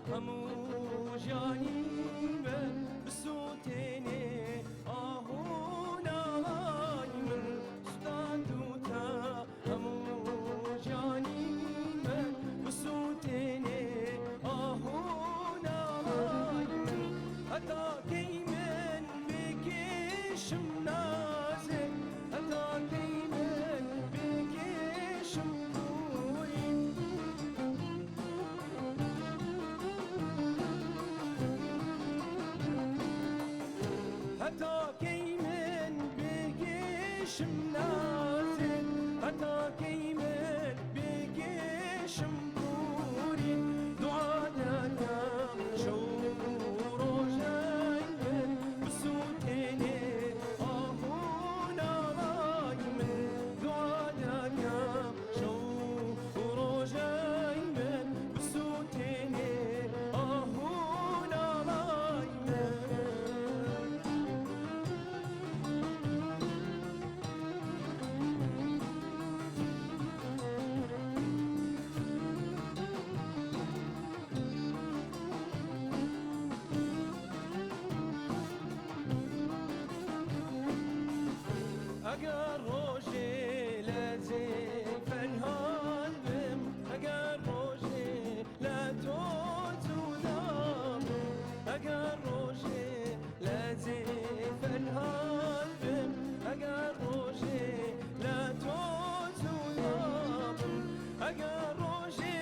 هەموو ژیانی من بسووتێنێ ئاه و ناڵای من سوتاندووتە هەموو ژیانی من بسووتێنێ ئاه و ناڵای من هەتا کەی من بکێشم نازێ هەتا کەی من بکێشم دووری. هەتا کەی من بکێشم نازێ هەتا کەی من بکێشم دووری دوعا دەکەم شەو و ڕۆژەی من بسووتێنێ ئاه و ناڵای من دوعا دەکەم شەو و ڕۆژەی من بسووتێنێ ئاه و ناڵای من. ئەگەر ڕۆژێ لە جێ فەرهاد بم ئەگەر ڕۆژێ لە تۆ جودا بم ئەگەر ڕۆژێ لە جێ فەرهاد بم ئەگەر ڕۆژێ لە تۆ جودا بم ئەگەر ڕۆژێ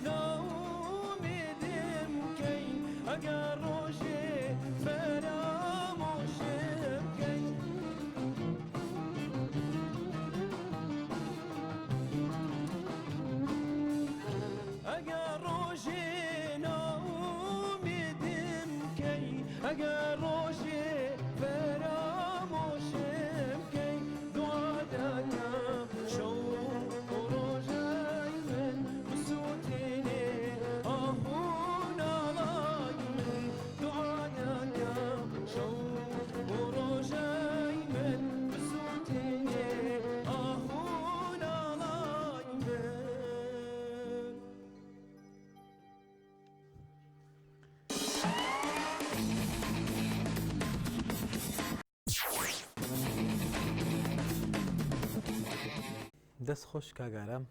نائومێدم کەی ئەگەر ڕۆژێ فەرامۆشم کەی. ئەگەر ڕۆژێ نائومێدم کەی ئەگەر ڕۆژێ فەرامۆشم کەی دوعا دەکەم شەو و ڕۆژەی من بسووتێنێ ئاه و ناڵای من دوعا دەکەم شەو و ڕۆژەی من بسووتێنێ ئاه و ناڵای من. دەست خۆش کاک ئارام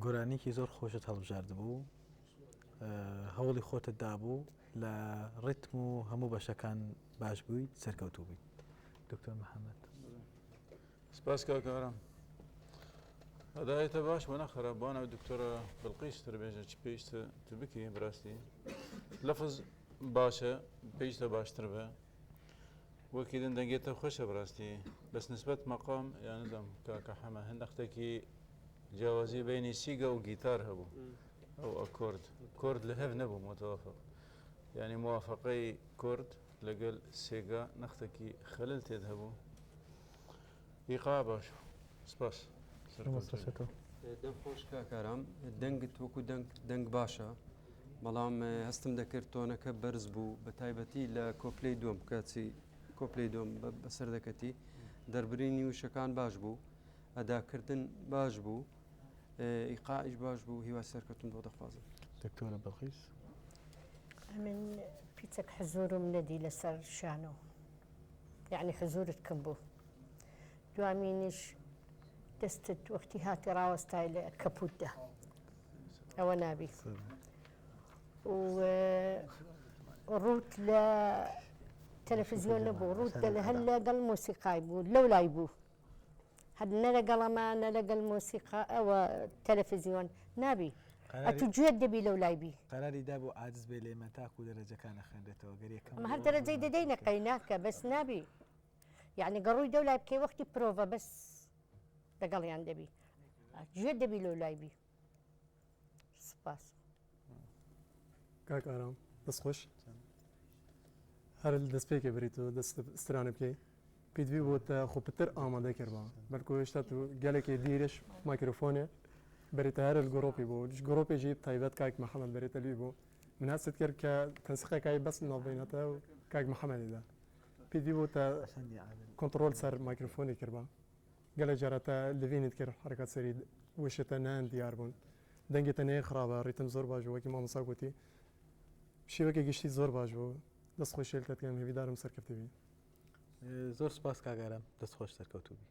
گۆرانیکی زۆر خۆشت هەڵبژارد بوو هەوڵی خۆتت دابوو لە ڕیتم و هەموو بەشەکان باش بوویت سەرکەوتوو بوویت دکتۆر محەممەد سپاس کاک ئارام هەدایەتە باش بۆ نەخەرە بۆ ناو دکتۆرە بڵقیش تر بێژە چ پێویستە تو بکی بەراستی لەفز باشە پێویستە باشتر بە وەکی دن دەنگێتە خۆشە بەراستی بەس نسبەت مەقام یان نزم کاکە حەمە هەند نەختێکی جیاوازی بینی سیگە و گیتار هەبوو ئەو ئەکۆرد کۆرد لە هەv نەبوو متوافق یعنی موافقەی کۆرد لەگەل سێگا نەختەکی خەلل تێد هەبوو ئیقاع باش سپاس سەرکەوتوو. دەم خۆش کاک ئارام دەنگت وەکو دەنگ دەنگ باشە بەڵام هەستم دەکرد تۆنەکە بەرز بوو بە تایبەتی لە کۆپلەی دووەم کەچی کۆپلەی دووەم بەسەر دەکەتی دەربرینی وشەکان باش بوو ئەداکردن باش بوو ئیقاعیش باش بوو هیوای سەرکەوتن بۆ دەخوازم. دکتۆرە بەڵقیس. ئەمن پیچەک حزورم نەدی لەسەر شانۆ یەعنی حزورت کەم بوو دوامینیش دەستت وەختی هاتی ڕاوەستای لە کەپوتدا ئەوە نابی و ڕوت لە تەلەفزیۆن نەبوو ڕوت لە هەر لەگەڵ مۆسیقای بوو لەو لای بوو هەر نە لەگەڵەما نە لەگەل مۆسیقا ئەوە تەلەفزیۆن نابی ئەتو گوێت دەبی لەو لای بی. قەراری دابوو عاجز بێ لێمە تاکو دەرەجەکان ئەخوێنرێتەوە گەر یەکەم ئەمە هەر دەرەجەی دەدەینە قەی ناکە بەس نابی یەعنی گەر ڕووی دەو لای بکەی وەختی پرۆڤە بەس لەگەڵیان دەبی گوێت دەبی لەو لای بی سپاس. کاک ئارام دەست خۆش هەر دەستپێکێ بریت و دەست سترانە بکەی پێدوی بۆ تە خۆ پتر ئامادە کردبا بەلکو هێشتا تو گەلێکی دیرش مایکرۆفۆنێ بەرێتە هەر گرۆپی بۆ گرۆپێ ژی تایبەت کاک محەممەد بەرێتە لوی بۆ من هەست کرد کە تەنسیقەکای بەس ناوبینەتە و کاک محەممەدیدا پێدوی بۆ تە کۆنتڕۆل سەر مایکرۆفۆنی کردبا گەلە جارە تە لڤینت کرد حرکات سەری وشتە نان دیار بوون. دەنگی تە نەیە خراپە ڕیتم زۆر باش بوو وەکی مامۆستا گوتی شێوەکە گشتی زۆر باش بوو دەست خۆشی لە تکەم هێویدارم سەرکەفتی بی. زۆر سپاس کاک ئارام دەست خۆش سەرکەوتوو بی.